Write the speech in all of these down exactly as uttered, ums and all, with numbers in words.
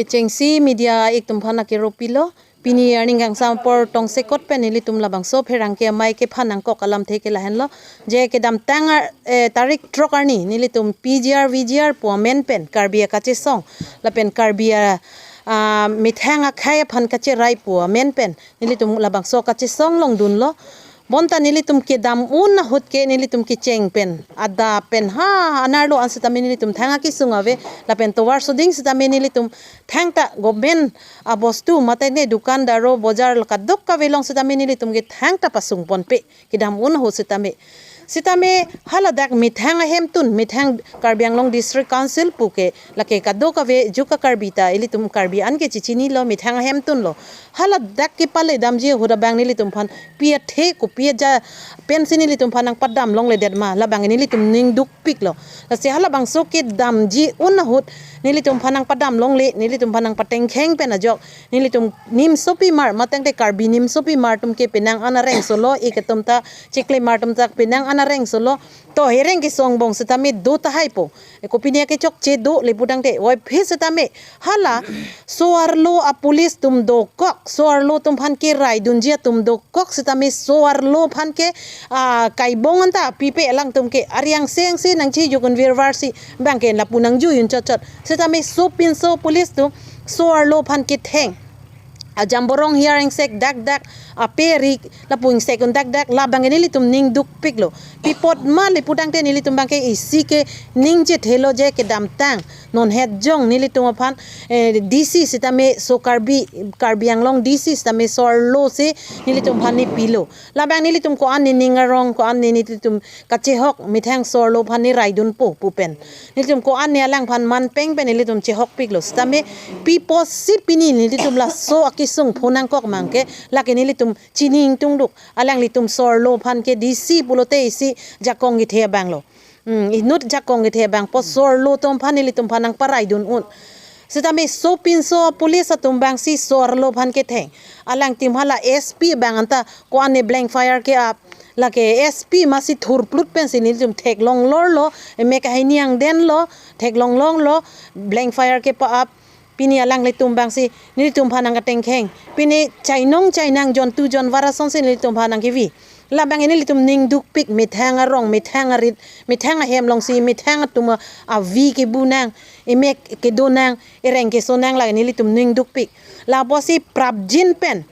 Kechengsi media atum aphan akero pilo, pini arni kangsam apor tongsekot pen nelitum labangso pherangke amei kephan nangkok alamthe ke lahenlo, je kedamtang ar-, eh, tarik throk arni nelitum P G R V G R pu amen pen Karbi akachesong lapen Karbi a, ah, methang akhei aphan kacherai pu amen pen nelitum labangso kachesong longdunlo. Bonta nelitum kedam un ahut ke nelitum kecheng pen adap pen ha anerlo an sitame nelitum thang akesung ave, lapen tovar soding sitame nelitum thangta government abostu mate ne dukandar o bojar kadokave along sitame nelitum ke thangta pasung ponpe kedam un ahut sitame. Sitame haladak methang ahemtun, methang Karbi Anglong District Council pu ke lake kadokave juk a-Karbi ta ilitum Karbi an ke chechinilo, methang ahemtunlo. Haladak kepale damji ahut abang nelitum aphan pi athe kopi aja pensi nelitum aphan nangpadam longledet ma, labang nelitum ning dukpiklo. Lasi halabangso kedamji un ahut nelitum aphan nangpadam longle, nelitum aphan nangpatengkheng pen ajok nelitum nimsopimar, matangte Karbi nimsopimar atum ke penang an areng solo, ik atum ta chiklemar atum ta penang an areng solo. To hereng kesong bong sitame do tahai po. E, kopine kechokche do le putangte, oi phe sitame hala so-arlo a-police atum dokok, so-arlo atum aphan keraidunji atum dokok sitame so-arlo aphan ke, ah, kaibong anta pipe alangtum ke ari angse angse nangchejok un virvar si bang ke lapu nangjui un chotchot. Sitame sopinso police atum so-arlo aphan ketheng. Ajamborong hiar ingsek dakdak, ape rik lapu ingsek un dakdak, labang ke nelitum ning dukpiklo. Pi apot ma le putangte nelitum bang ke isi ke ning chethelo je kedamtang non het jong nelitum aphan, eh, D C sitame so Karbi, Karbi Anglong D C sitame so-arlo si nelitum aphan nepilo. Labang nelitum ko-an ne ning arong, ko-an ne nelitum kachehok methang so-arlo aphan neraidunpo pu pen. Nelitum ko-an ne alangphan manpeng pen nelitum chehokpiklo. Sitame pi apotsi pini nelitum laso akesung phonangkok mang ke lake nelitum chini ingtungduk. Alanglitum so-arlo aphan ke D C pulote isi jakong kethe abanglo. Hmm, inut jakong kethe abang po so-arlo atum aphan nelitum aphan nangparaidun un. Sitame sopinso police atum bangsi so-arlo aphan ketheng. Alangtum hala S P bang anta ko-an ne blank fire ke-ap. Lake S P masi thurplut pensi nelitum theklong lorlo, emek ahini angdenlo, theklong longlo, blank fire kepa-ap. Pini alanglitum bangsi nelitum aphan nangkatengkheng. Pini chainong chainang jontu jonvar asonsi nelitum aphan nangkevi. Labang nelitum ning dukpik, methang arong, methang arit, methang ahem alongsi, methang atum avi kebu nang, emek kedo nang, ereng keso nang, lake nelitum ning dukpik. Lapusi prapjin pen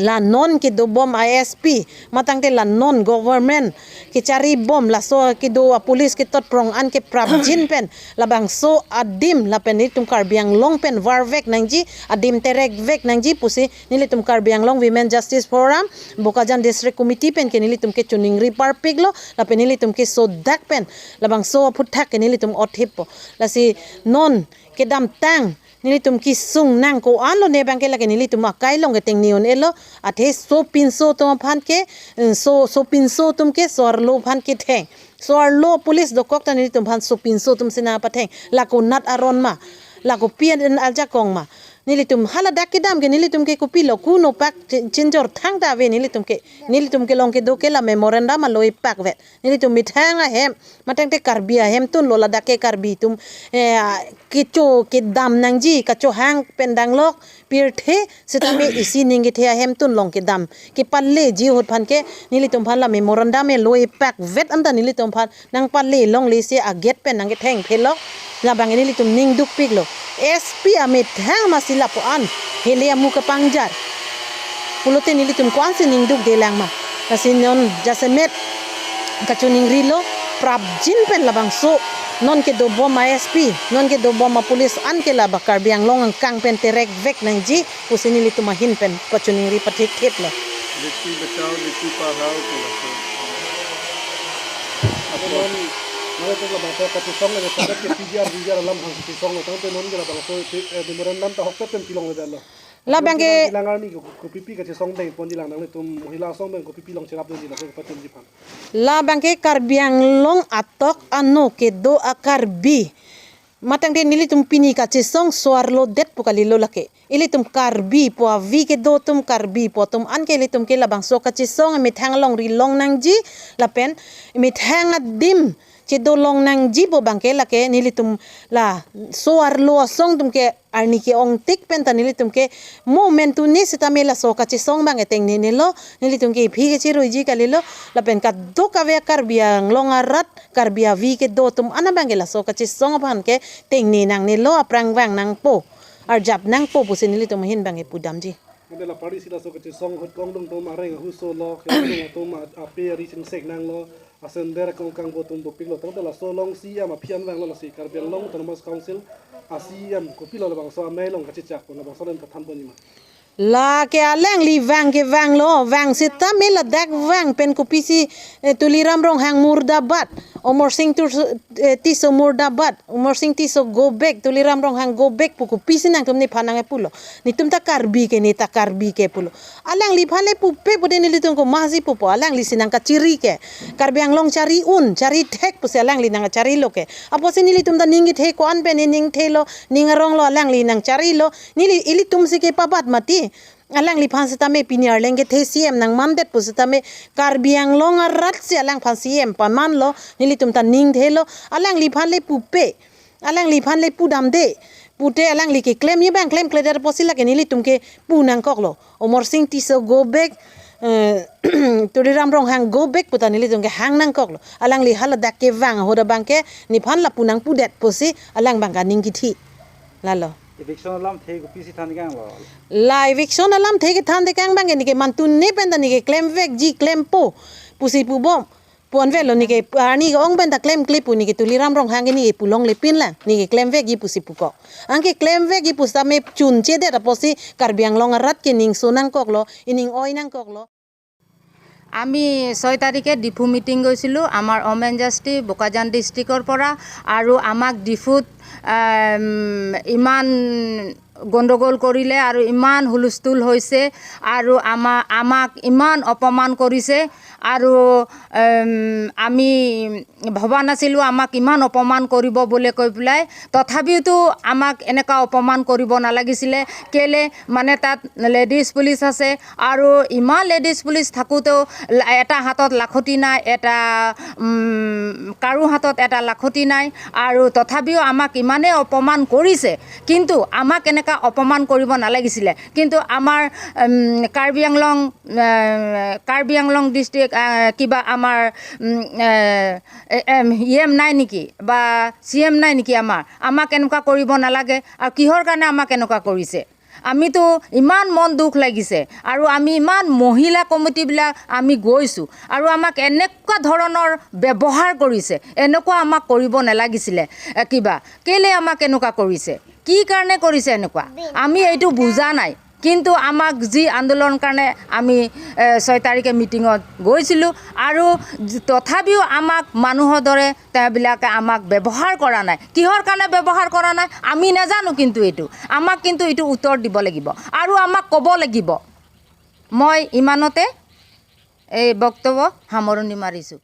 la non kedobom a-S P, matangte la non government kecharibom laso kedo a-police ketotprong an ke prapjin pen labangso adim lapen nelitum Karbi Anglong pen varvek nangji, adim terekvek nangji pusi nelitum Karbi Anglong Women Justice Forum, Bokajan District Committee pen ke nelitum kechoningri parpiklo, lapen nelitum kesodak pen labangso aphuthak ke nelitum othippo. Lasi non kedamtang nelitum kesung nang ko-anlo ne bang ke lake nelitum akai along keteng ni un-elo, athe sopinso atum aphan ke, eh, so, sopinso atum ke so-arlo aphan ketheng. So-arlo police dokok ta nelitum aphan sopinso atum si nangpatheng. Lako nat aron ma, lako pi an ajakong ma. Nelitum haladak kedam ke nelitum ke kopilo, kuno pak chin-, chinjor thangta ave nelitum ke. Nelitum kelong kedo ke la memorandum aloi pakvet. Nelitum methang ahem, matangte Karbi ahemtunlo, ladak ke Karbi atum, eh, kecho kedam nangji, kachohang pen danglok pirthe sitame isi ning kethe ahemtun along kedam kepaleji ahut aphan ke nelitum aphan la memorandum aloi pakvet anta nelitum aphan nangpale longle si a-gate pen nangketheng phelok. Labang nelitum ning dukpiklo. S P amethang masi lapu-an hele amu kapangjar pulote nelitum ko-ansi ning dukdelang ma. Lasi non jasemet kachoningrilo, prapjin pen labangso non kedobom a-S P, non kedobom a-police an ke la ba Karbi Anglong angkang pen terekvek nangji pusi nelitum ahin pen kachoningri pathekthelo. Beti bachao, beti padhao ke laso. Apo non, non itu labangso kachesong le, sadak ke P G R, V G R alam hang kachesonglo, tangte non ke labangso, eh, memorandum ta ahokpet pen pilongledetlo. Labang ke, non kelang arni ko, kopipi kachesong dengponji lang, nanglitum mohila asong pen kopipi along cherapdunji lang, ko patumji aphan. Labang ke Karbi Anglong atok ano kedo a-Karbi. Matangte nelitum pini kachesong so-arlodet pu kalilo lake. Ilitum Karbi pu avi kedo atum, Karbi pu atum an ke ilitum ke labangso kachesong methang alongri long nangji lapen methang adim kedo longnangji pu abangke lake nelitum laso arlo asong atum ke arni ke-ongtik penta nelitum ke mo mentune sitame laso kachesong abangke tengnenelo, nelitum ke iphi kechiruiji kalilo, lapen kadokave Karbi Anglong arat, Karbi avi kedo atum an abangke laso kachesong aphan ke tengne nangnelo, aphrang vang nangpo, arjap nangpo pusi nelitum ahin abangke pudamji. Ante la party si laso kachesong ahut kongdung atum areng ahuso lo, kongdung atum a-, ape ari chingsek nanglo, asender kong kangbo atum dopiklo, tangte laso along C E M aphi an vanglo, lasi Karbi Anglong Autonomous Council a C E M kopilo labangso amei along kachechak pon, labangso along kathan ponji ma? Lake alangli vang ke vanglo, vang sitame ladak vang pen kopisi, eh, Tuliram Ronghang murdabad, Amarsing Tur-, eh, Tisso murdabad, Amarsing Tisso go back, Tuliram Ronghang go back pu kopisi nangtum nephan nangkepulo. Netum ta Karbi ke, ne ta Karbi ke pulo. Alangliphan le pupe pude nelitum komatsi pupo. Alangli si nangkachiri ke. Karbi Anglong chari un, chari thek pusi alangli nangcharilo ke. Apotsi nelitum ta ning kethe ko-an pen ne ning thelo, ning aronglo, alangli nangcharilo. Neli ilitum si kepabat mati. Alangliphan sitame pini arleng kethe C E M nangmandet pusitame Karbi Anglong arat si alangphan C E M pamanlo, nelitum ta ning thelo, alangliphan le pupe, alangliphan le pudamde, pute alangli keklemji abang klemkledet apotsi lake nelitum ke pu nangkoklo. Amarsing Tisso go back, eh, Tuliram Ronghang go back puta nelitum ke hang nangkoklo. Alangli haladak kevang ahut abangke nephan lapu nangpudet pusi alang abangke ning kithi. Lalo. Eviction alamthe kopisi than kanglo? La eviction alamthe kethan tekang abangke neke mantune penta neke klemvekji klempo pusi pubom. Pu-an velo neke arni ke-ong penta klemkle pu neke Tuliram Ronghang ke neke pu longlepin lang. Neke klemvekji pusi pukok. Anke klemvekji pusitame chunchedet apotsi Karbi Anglong arat ke ning so nangkoklo, ining oi nangkoklo. আমি ছয় তাৰিখে ডিফু মিটিং গৈছিলোঁ, আমাৰ অমেন জাষ্টি বোকাজান ডিষ্ট্ৰিক্টৰ পৰা। আৰু আমাক ডিফুত, আম, ইমান গণ্ডগোল কৰিলে আৰু ইমান হুলস্থুল হৈছে আৰু আমা-, আমাক ইমান অপমান কৰিছে আৰু, আম, আমি ভবা নাছিলোঁ আমাক ইমান অপমান কৰিব বুলি কৈ পেলাই। তথাপিওতো আমাক এনেকুৱা অপমান কৰিব নালাগিছিলে। কেলে মানে তাত লেডিজ পুলিচ আছে আৰু ইমান লেডিজ পুলিচ থাকোঁতেও লা-, এটা হাতত লাখুটি নাই, এটা, উম, কাৰো হাতত এটা লাখুটি নাই আৰু তথাপিও আমাক ইমানেই অপমান কৰিছে। কিন্তু আমাক এনেকুৱা অপমান কৰিব নালাগিছিলে। কিন্তু আমাৰ, উম, কাৰ্বি আংলং, আহ, কাৰ্বি আংলং ডিষ্ট্ৰিক্ট, আহ, কিবা আমাৰ, উম, আহ, এ-, এম, ই এম নাই নেকি বা চি এম নাই নেকি আমাৰ? আমাক এনেকুৱা কৰিব নালাগে। আৰু কিহৰ কাৰণে আমাক এনেকুৱা কৰিছে? আমিতো ইমান মন দুখ লাগিছে আৰু আমি ইমান মহিলা কমিটিবিলাক আমি গৈছোঁ আৰু আমাক এনেকুৱা ধৰণৰ ব্যৱহাৰ কৰিছে, এনেকুৱা আমাক কৰিব নালাগিছিলে। এ, কিবা কেলে আমাক এনেকুৱা কৰিছে, কি কাৰণে কৰিছে এনেকুৱা, আমি এইটো বুজা নাই। কিন্তু আমাক যি আন্দোলন কাৰণে আমি, এ, ছয় তাৰিখে মিটিঙত গৈছিলোঁ আৰু য-, তথাপিও আমাক মানুহৰ দৰে তেওঁবিলাকে আমাক ব্যৱহাৰ কৰা নাই। কিহৰ কাৰণে ব্যৱহাৰ কৰা নাই আমি নাজানো, কিন্তু এইটো আমাক কিন্তু এইটো উত্তৰ দিব লাগিব আৰু আমাক ক'ব লাগিব। মই ইমানতে এই বক্তব্য সামৰণি মাৰিছোঁ।